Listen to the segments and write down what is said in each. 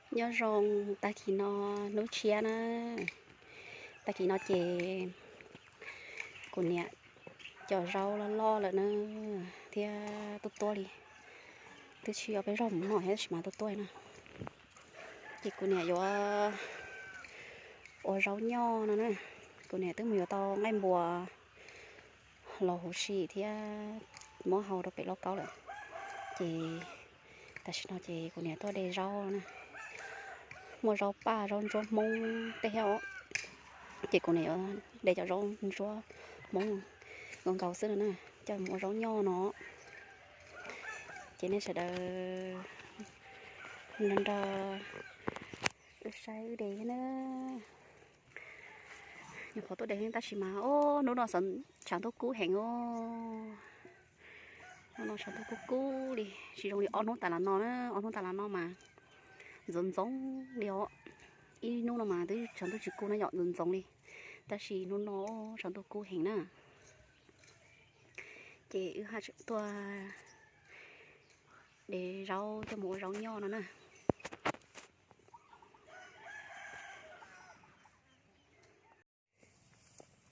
Nyob zoo, tag kis no hnub tshiab na, tag kis no ces kuv niam cov zaub loj loj lawm na, thiab tuaj tuaj li, twb tsis yog peb zaub mus noj thiab tab sis mas tuaj tuaj na. Ces kuv niam yuav ua zaub nyoj no na, kuv niam twb mus yuav tau nqaij npua los huv si thiab muab hau rau pem lauj kaub lawm. Ces tam sim no ces kuv niam tuaj de zaub na, muaj zaub paj zaub ntsuab Hmoob tej thiab os. Ces kuv niam yuav de cov zaub ntsuab Hmoob nkaus nkaus xwb no na, coj mus ua zaub nyoj no. Ces nej sawv daws nrog nrog wb saib wb de thiab na. Nyuam qhuav tuaj de tab sis mas o, hnub no tshav ntuj kub heev os. Hnub no tshav ntuj kub kub li, tsis zoo li ob hnub tas los no na, ob hnub tas los no mas ntxoov ntxoov li os. Ib hnub no mas twb tshav ntuj tsis kub na yom, ntxoov ntxoov li, tab sis hnub no tshav ntuj kub heev na. Ces wb haj tseem tuaj de zaub coj mus ua zaub nyoj no na.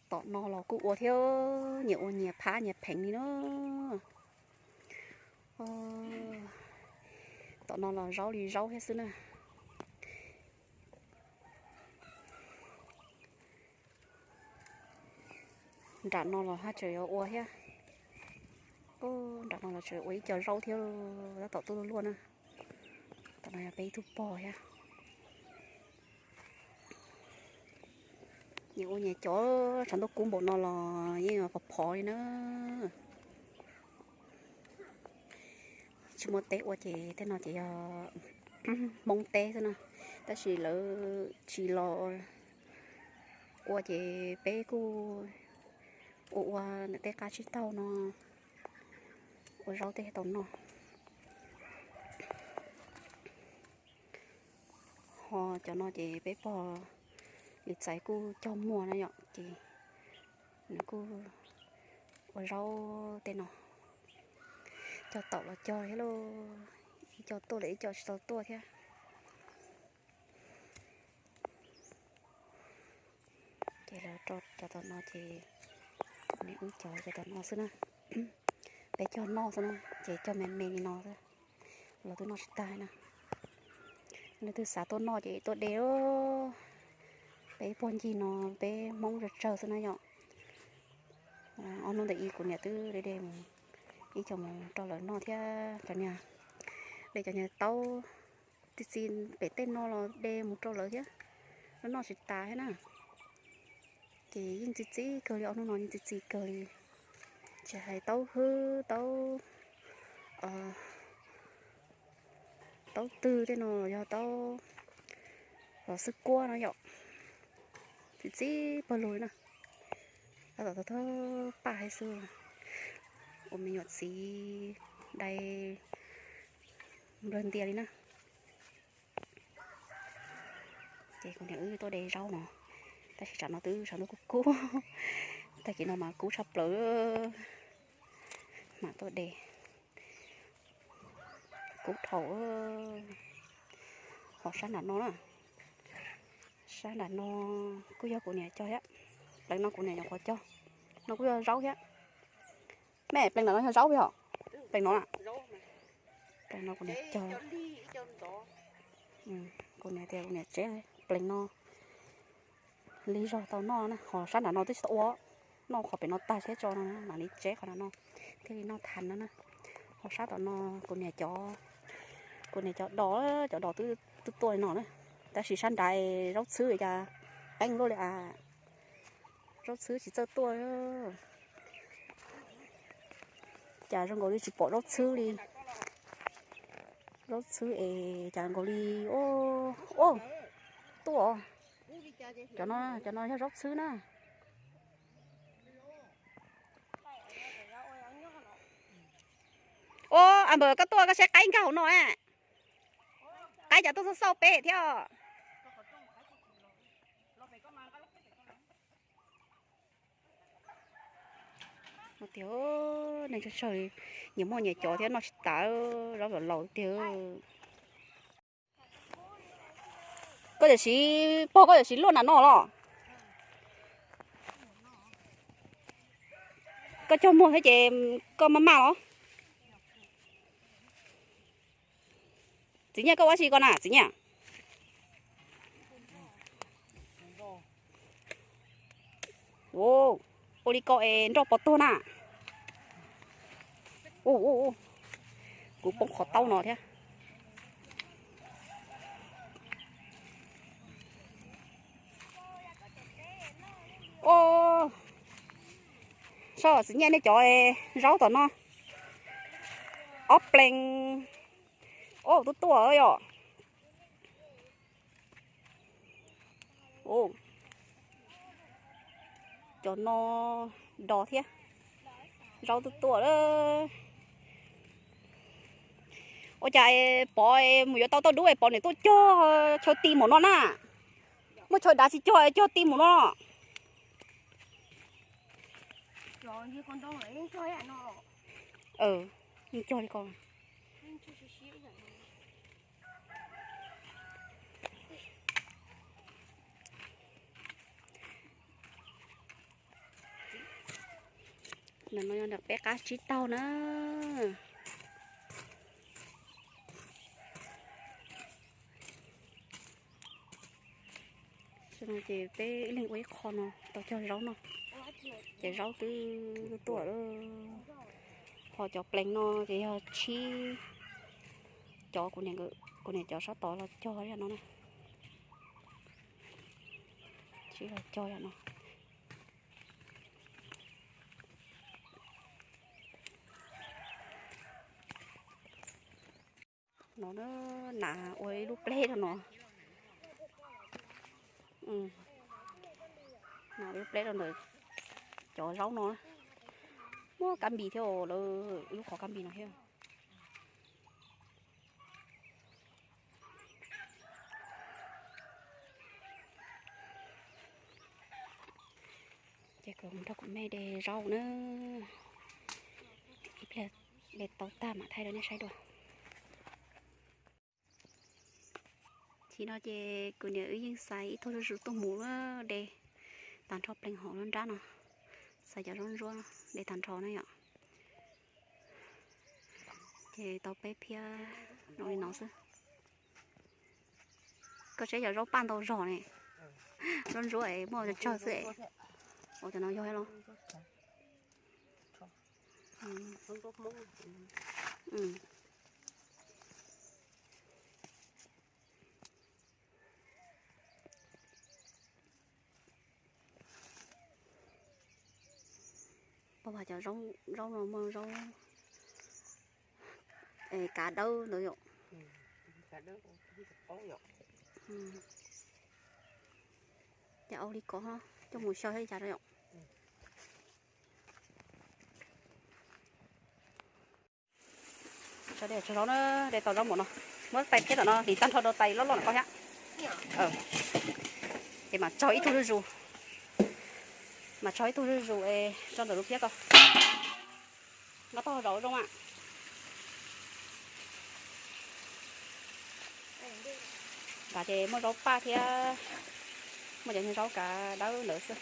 Tom no los kuj ua thiab, nyias ua nyias phab nyias pheev li na. Tom no los zaub li zaub thiab xwb na. Nram no los haj tseem yuav ua thiab. Nram no los tseem ua ib co zaub thiab, tab tom tuaj luaj luaj na. Tom no yog peb ib tug pog thiab. Nyias ua nyias cov, tshav ntuj kub npaum no los yeej phov phov li na. Tsis muaj teb ua ces tej no ces yog Hmoob teb xwb na, tab sis lawv tsis los ua ces peb kuj ua ua ntawm tej qab tsib taug no, ua zaub tej tau noj. Ho cov no ces peb pog li txais kuj cog muag na yom, ces nws kuj ua zaub tej no, cog taum los cog thiab lauj, ib co tuaj lawm ib co tsis tau tuaj thiab. Ces lawv tso cov tom no ces, nws wb cov cov tom no xwb na, peb cog noj xwb na, ces cog me me li no xwb, los twb noj tsis tag na. Leej twg xav tuaj noj ces tuaj de. Peb ib puag ncig no peb Hmoob tsawg tsawg xwb na yom. Ob hnub ntawm ib kuv niam twb de de mus, ib co mus rau lawv noj thiab, cov niag, de cov niag taub txi txiv pem tej no los de mus rau lawv thiab, lawv noj tsis tas thiab na. Ces yeej txi txiv kawg li, ob hnub no yeej txi txiv kawg li, tsis hais taub hwb taub, taub twg tej no los yog taub, los xwb kuab no yom, txi txiv pawg lug li na. Tab tom thawj paj thiab xwb, ua me nyuam txiv dai nplawg ntias li na. Ces kuv niam wb tuaj de zaub no, tab sis tsam no twb tshav ntuj kub kub, tag kis no mas kub tshaj plaws, mam tuaj de. Kub dhau. Ho sab nram no na, sab nram no kuj yog kuv niam cog thiab. Pleev no kuv niam nyuam qhuav cog, no kuj yog zaub thiab. Me pleev nram no yog zaub yom? Pleev no na, pleev no kuv niam cog. Kuv niam tias kuv niam tseb pleev no li zog tau noj na, ho sab nram no twb tsis tau ua, noj qhov pem no tag thiab tso no, mam li tseb qhov nram no thiaj li noj thav no na. Ho sab tom no kuv niam cov, kuv niam cov dos, cov dos twb tuaj li no na, tab sis sab nrad zaub txhwb cas qeeb luaj li a, zaub txhwb tsis txawj tuaj. Cas zoo nkaus li tsis pom zaub txhwb li. Zaub txhwb es cas nkaus li, o, tuaj. Cov no, cov no yog zaub txhwb na. O, a npawg koj tuaj koj saib qaib nkag hauv no. Qaib cas tuaj xauj xauj peb thiab. Tiag, neeg tsawg tsawg, nyias muaj nyias cov thiab noj tsis tas, zaub laus laus tiag. Koj yuav siv pog, koj yuav siv luaj nram no los? Koj cog muag thiab ces koj maj maj los. Txiv Nyiaj, koj ua si ko na Txiv Nyiaj? Ua li ko es nroj puas tuag na? Kuv poob qhov taub no thiab. Sab Txiv Nyiaj, nej cov zaub tom no ob plees. Ub, twb tuaj yom. Cov no do thiab. Zaub twb tuaj lawm. Ua cas Pov mus yuav tau tauj dub es Pov niam tuaj cog chaw ti mus no na? Muaj chaw dav tsis cog, cog ti mus no. Cog li ko. Ntawm no yog ntawm peb qab tsib taug na. Ces peb ib leeg ua ib qho no tau cog zaub no. Ces zaub twb tuaj lawm. Ho cov plees no ces yog tsib, cov kuv niam cov sab tod los cog yam no na. Tsib los cog yam no. No na, ua ib lub pleb rau no. Ua ib lub pleb rau ntawm cov zaub no. Muaj kab npis thiab, lawv ib lub qhov kab npis no thiab. Ces kuv nrog kuv me de zaub na. Ib pliag de tau tag mam thaij rau nej saib dua. Thaum no ces kuv niam wb yeej xaiv ib tug zuj zus tuaj mus de tag nrho plees hauv lub nrab no, xaiv cov zaub ntsuab de tag nrho na yom. Ces tau peb phiab no li no xwb. Koj saib cov zaub paj ntau zog ne, zaub ntsuab es muaj tsawg xwb. Ua cov no yog los. Pab cov zaub no muaj zaub kav dawb ntawd yom. Ces ua li ko coj mus xyaw thiab li cas rau yom. Tso de tso zaub na, de tau zaub npaum no, muab tais phiab tom no hliv tag nrho rau tais loj loj no koj thiab. Ces mam tso ib tug zuj zus, mam tso ib tug zuj zus es tso ntawm lub phiab ko. Nqa tog zov zoo mas. Kav ces muaj zaub paj thiab, muaj cov zaub kav dawb ntawd xwb.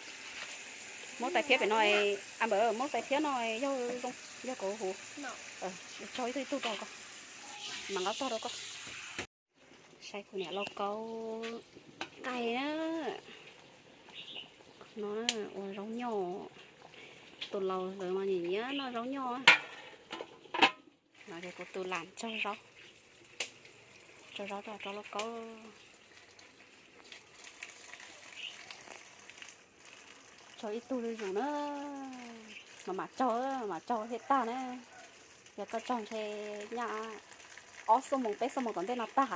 Muab tais phiab pem no, a npawm muab tais phiab no yog zoo, yog kauv huv. Tso ib tug ib tug rau koj, mam nqa tog rau koj. Saib kuv niam lauj kaub qaij na. No ua zaub nyoj, tus laus lawv mas nyiam nyiam noj zaub nyoj. No ces kuv tus lam tsaug zaub, tsaug zaub rau lauj kaub. Tsaug ib tug zuj zus na, mas mam tsaug, mam tsaug thiaj tag na. Yog koj tsaug ntshe nyaj ob xuab moos peb xuab moos tom ntej no tag.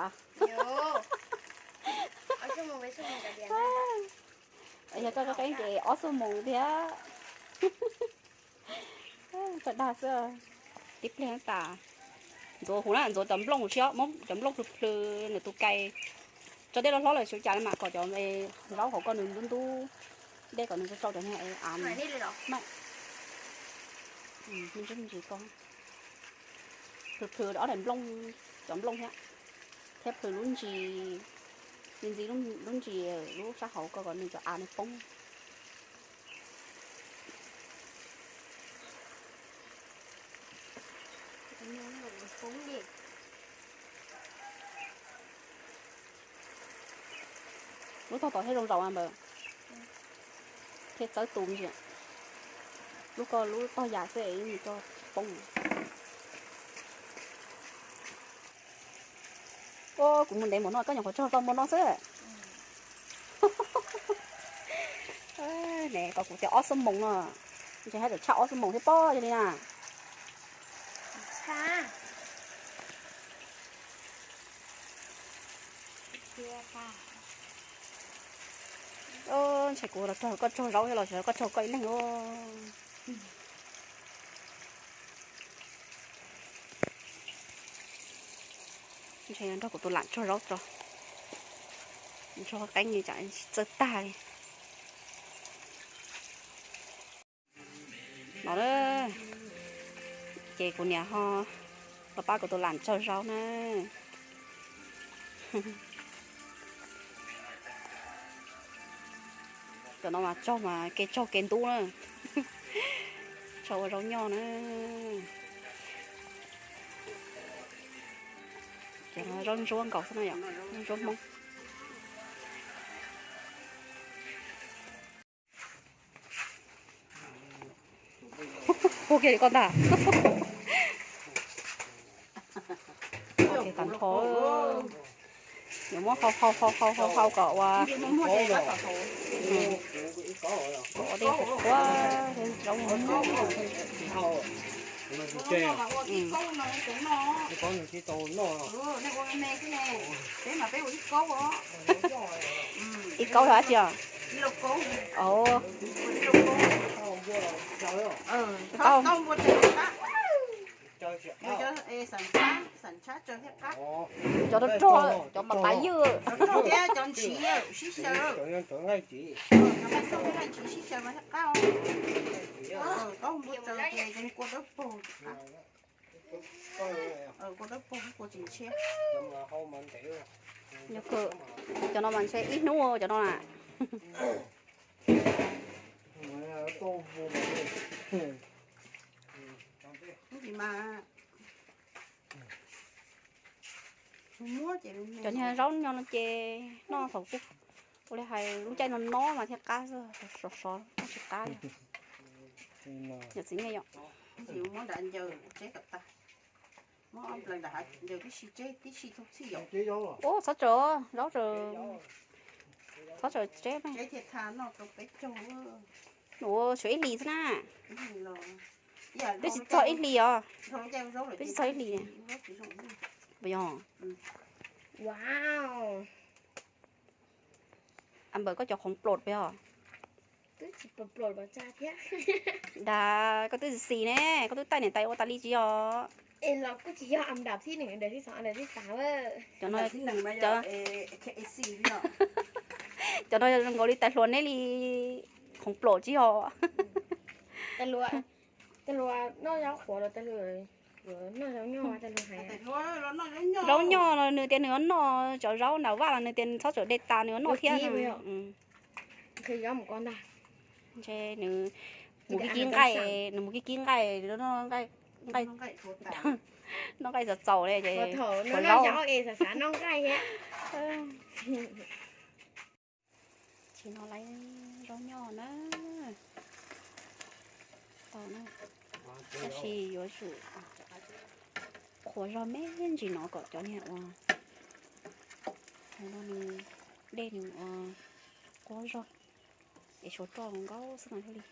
Yog koj qeeb ces ob xuab moos thiab. Tsaug dag xwb. Tib pliag tas ntxuav huv na, ntxuav cov nplooj siab, muab cov nplooj plhws plhws nws tus kais. Tso dej loj hlob lawm xyov cas li mas kom cov zaub hauv koj nws ntub ntub, dej kom nws tso cov niag av. Plhws plhws ob daim nplooj, cov nplooj thiab, thiab plhws lub ntsis. Ntxiv lub ntsis lub sab hauv ko kom nws cov av nws poob. Lub tog tod thiab zoo zaum npawg, thiaj txawb tu ntsia. Lub ko lub tog yam xwb es nws tso poob. Kuv mus ntev mus no koj nyuam qhuav tsaug tau mus no xwb. Ne kom kuv tias ob xuab moos no, ntshe haj tseem tshaj ob xuab moos thiab pob yog li na. Ntshe kuv los tsaug koj tsaug zaub thiab los koj tsaug koj ib leeg. Ntshe nrog kuv tus lam tsaug zaub tso, ntsuag qeeb li tsam tsis txawj tag li. No ces kuv niam ho los pab kuv tus lam tsaug zaub na. Cov no mas tsaug mas kev tsaug kev ntub na. Tsaug ua zaub nyoj na. Cov no zaub ntsuab nkaus xwb no yom, zaub ntsuab Hmoob. Puag kiag li koj ntag. Tag nrho, yuav muab hau hau hau hau hau hau kom ua, kom ua dej qhuav qhuav, zaub. Ib kaub yog dab tsi os? Cov rog rog, cov mas qav ywj. Cov no mas ntshe ib hnub cov no na. Cov niag zaub nyo no ces noj thaum ua li hais lub caij no no mas thiaj qab xwb, sov sov noj tsis qab li. Yog txiv nyiaj yom. Ua txhob tsaws zaub tsaws, txhob tsaws tseb. Ua tshuav ib hlis xwb na. Twb tsis txog ib hlis os. Twb tsis txog ib hlis. Puas yog? Wow. Npawm koj cov khoov plom puas yog? Dag, koj twb xis ne, koj twb taij niam tais ua tas li tsis yog? Cov no zoo nkaus li tais hluas neb li, khoov plom tsis yog? Zaub nyoj los nws tias nws yuav noj, cov zaub nram vaj los nws tias txhob tsaws de tas nws yuav noj thiab. Ntshe nws mus kib kib nqaij, nws mus kib kib nqaij, noj nqaij txaus txaus li ces zaub. Tsis no lawv zaub nyoj na. Tau na, tab sis yuav tsum qhuav zog me ntsis no kom cov niag ua, no nws dej nws ua quab zog, es suav roj nkaus xwb no thiaj li.